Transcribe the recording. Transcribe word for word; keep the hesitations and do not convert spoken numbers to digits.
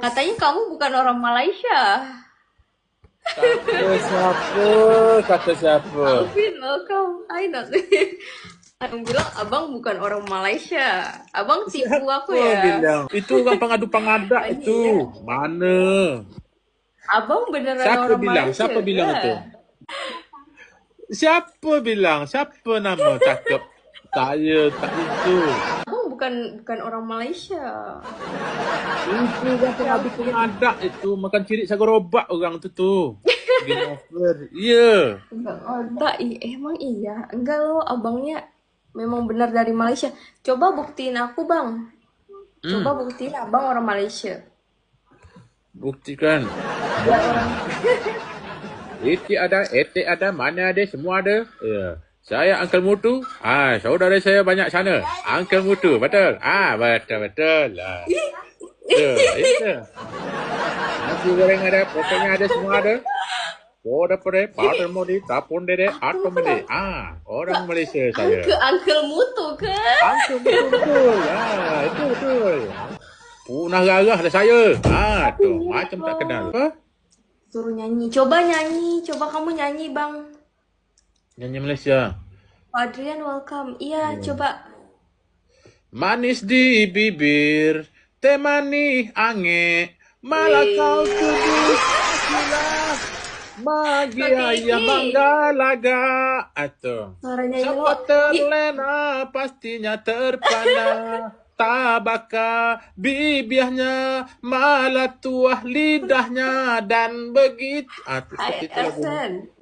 Katanya kamu bukan orang Malaysia. Kata siapa? Kata siapa? Alvin, welcome. Hai, Nat. Abang bilang, "Abang bukan orang Malaysia." Abang tipu aku ya? Siapa bilang? Itu orang pangadu pangadak itu. Mana? Abang beneran orang Malaysia. Siapa bilang? Siapa bilang itu? Siapa bilang? Siapa nama cakap saya tak itu? Abang bukan, bukan orang Malaysia. Itu orang pangadu pangadak itu, makan cirik sagarobak orang tu tu. Geng Over. Iya. Enggak, enggak, i-, emang iya. Enggak loh, abangnya memang benar dari Malaysia. Coba buktiin aku, Bang. Hmm. Coba buktiin abang orang Malaysia. Buktikan. Itik ada, etek ada, mana ada, semua ada. Ya. Saya Uncle Mutu. Ah, saudara saya banyak sana. Uncle Mutu, betul. Ah, betul, betul. Ah. Betul, itu. Nasi goreng ada, pokoknya ada, semua ada. Poda pede, pader modi, tapon dede, atom dede. Ah, orang Malaysia saya. Uncle, Uncle Mutu ke? Uncle Mutu, betul. Ah, itu betul. Punah rarah lah saya. Ah, tu, macam tak kenal. Apa? Suruh nyanyi. Coba nyanyi. Coba kamu nyanyi, Bang. Nyanyi Malaysia. Pak Adrian, welcome. Iya, coba. Manis di bibir, teh manih angek, malah kau tuduh gila. Bagi ayah mangga laga. Atau suaranya siapa terlena, pastinya terpana. Tabaka bibiahnya, malah tuah lidahnya, dan begitu. Ah, seperti itu lagunya.